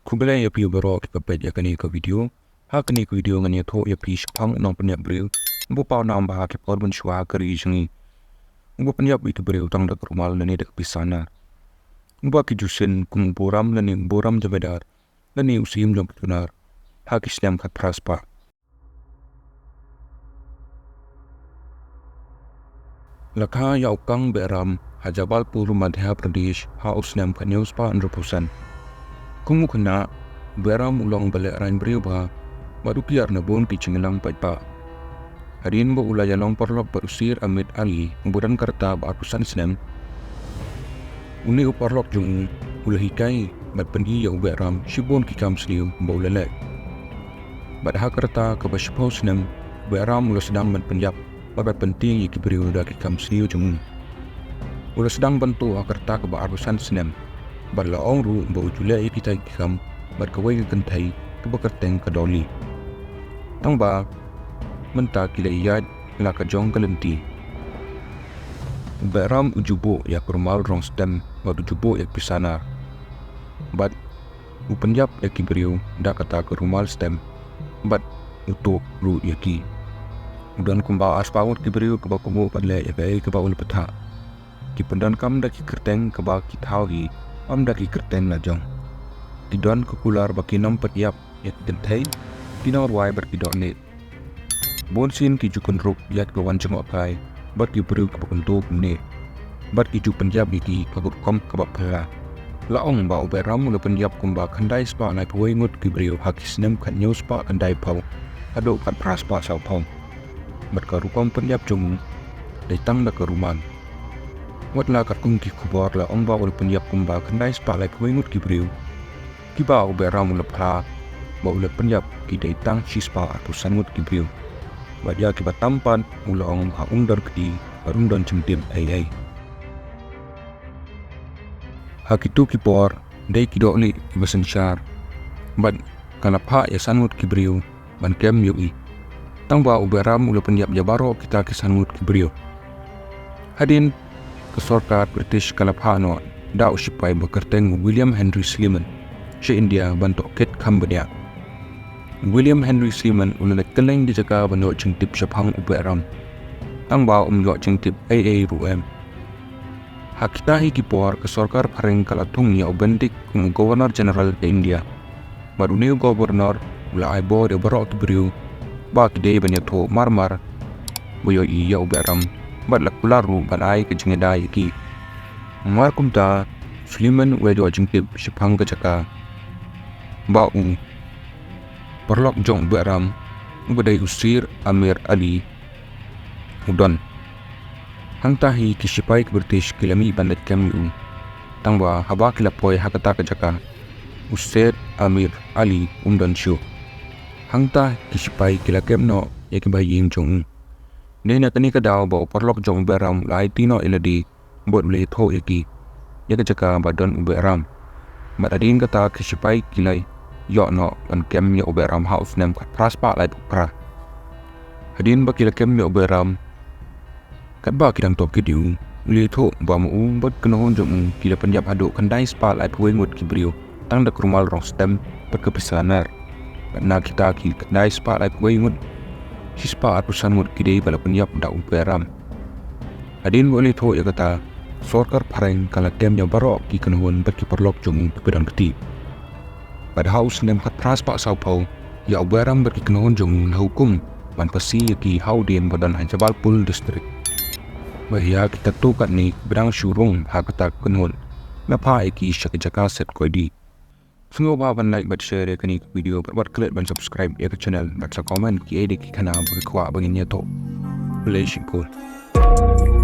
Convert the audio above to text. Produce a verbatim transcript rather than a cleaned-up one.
Khublei ïa phi baroh kiba peit ïa kane ka video. Ha kane ka video ngan ïathuh ïa phi shaphang u nongpynïap briew uba paw nam bha ha ki por mynshuwa ha ka ri jong ngi, uba pynïap ïa ki briew tang da ka rumal lane da ka pisa nar, uba ki ju sien kum u Buram lane u Buram Jemedar lane u Syiem jong ki Tunar ha ki snem khatphra spah. La kha ïa u Kang Behram ha Jabalpur, Madhya Pradesh ha u snem khathynñiew spah hynriewphew san. Kum u khynnah, u Behram u long ba lehraiñ briew bha bad u kiar na bun ki jingïalang paidbah. Hadien ba u la ïalong paralok bad u Sher Amir Ali uba don ka rta ba arphew san snem, une u paralok jong u u la hikai bad pyni ïa u Behram shibun ki kam sniew ba u la leh. Bad ha ka rta kaba shiphew snem, u Behram u la sdang ban pynïap bad ban pyntieng ïa ki briew da ki kam sniew jong u. U la sdang ban tuh ha ka rta kaba arphew san snem bad la ong ruh ba u ju leh ïa kita ki kam bad kawei ka kynthei kaba kyrteng ka Dolly. Tangba mynta ki la ïaid la ka jong ka lynti. U Behram u ju buh ïa ka rumal rong stem bad u ju buh ïa ka pisa nar. Bad u pynïap ïa ki briew da kata ka rumal stem bad u tuh ruh ïa ki. U don kumba arspah ngut ki briew kiba kohnguh ban leh ïa kaei kaba u la bthah. Ki pyndonkam da ki kyrteng kaba ki thaw hi, ym da ki kyrteng la jong. Ki don ka kular ba kin ym pynïap ïa ki kynthei, ki nongrwai bad ki dohnud. Bunsien ki ju kynrup ïa kiba wan jngohkai bad ki briew kiba kyntu kumne, bad ki ju pynïap ïa ki ha ka rukom kaba phylla. La ong ba u Behram u la pynïap kumba khyndai spah laiphew wei ngut ki briew ha ki snem khathynñiew spah khyndaiphew haduh khatphra spah sawphew. Bad ka rukom pynïap jong u dei tang da ka rumal. Wat la katkum ki khubor la ong ba u la pynïap kumba khyndai spah laiphew wei ngut ki briew, kiba u Behram u la phla ba u la pynïap ki dei tang shispah arphew san ngut ki briew. Bad ïa kiba tam pat u la ong ba um don kti bad um don jingtip ei ei. Ha kito ki por dei ki dohnud kiba synshar bad ka la phah ïa san ngut ki briew ban kem ïa u. Tangba u Behram u la pynïap ïa baroh kita ki san ngut ki briew. Hadien ka sorkar British ka la phah noh da u shipai ba kyrteng William Henry Sliman sha India ban tohkit kham bniah. William Henry Sliman u la leit kylleng ki jaka ban ïoh jingtip shaphang u Behram. Tangba um ïoh jingtip ei ei ruh em. Ha kita hi ki por ka sorkar phareng ka la thung ïa u Benedict kum u Governor General ka India. Bad une u Governor u la ai bor ïa baroh ki briew ba ki dei ban ïathuh mar mar ba ïohi ïa u Behram bad la kular ruh ban ai ka jingïada ïa ki. Mar kumta u Sliman u la ïoh jingtip shaphang ka jaka ba u paralok jong u Behram uba dei u Sher Amir Ali u don. Hangta hi ki shipai ki British ki la mih ban leit kem ïa u. Tangba haba ki la poi ha kata ka jaka, u Sher Amir Ali um don shuh. Hangta ki shipai ki la kem noh ïa ki bahaïing jong u. Dei na kane ka daw ba u paralok jong u Behram u la aiti noh ïa lade bad u la ïathuh ïa ki ïa ka jaka ba don u Behram. Bad hadien kata ki shipai ki la ïoh noh ban kem ïa u Behram ha u snem khatphra spah laiphew phra. Hadien ba ki la kem ïa u Behram, katba ki dang tohkit ïa u, u la ïathuh ba ma u bad kynhun jong u ki la pynïap haduh khyndai spah laiphew wei ngut ki briew tang da ka rumal rong stem bad ka pisa nar. Bad na kita ki khyndai spah laiphew wei ngut, shispah arphew san ngut ki dei ba la pynïap da u Behram. Hadien ba u la ïathuh ïa kata, sorkar phareng ka la kem ïa baroh ki kynhun bad ki paralok jong u kiba don kti. Bad ha u snem khatphra spah sawphew, ïa u Behram bad ki kynhun jong u la hukum ban phasi ïa ki ha u dien ba don ha Jabalpur District. Bad ïa ki katto katne kiba dang shu rung ha kata ka kynhun, la phah ïa ki sha ka jaka set koidi. Sngewbha ban like bad share ïa kane ka video bad wat klet ban subscribe ïa ka channel bad sa comment kiei de ki khana ba phi kwah ba ngin ïathuh. Khublei shibun.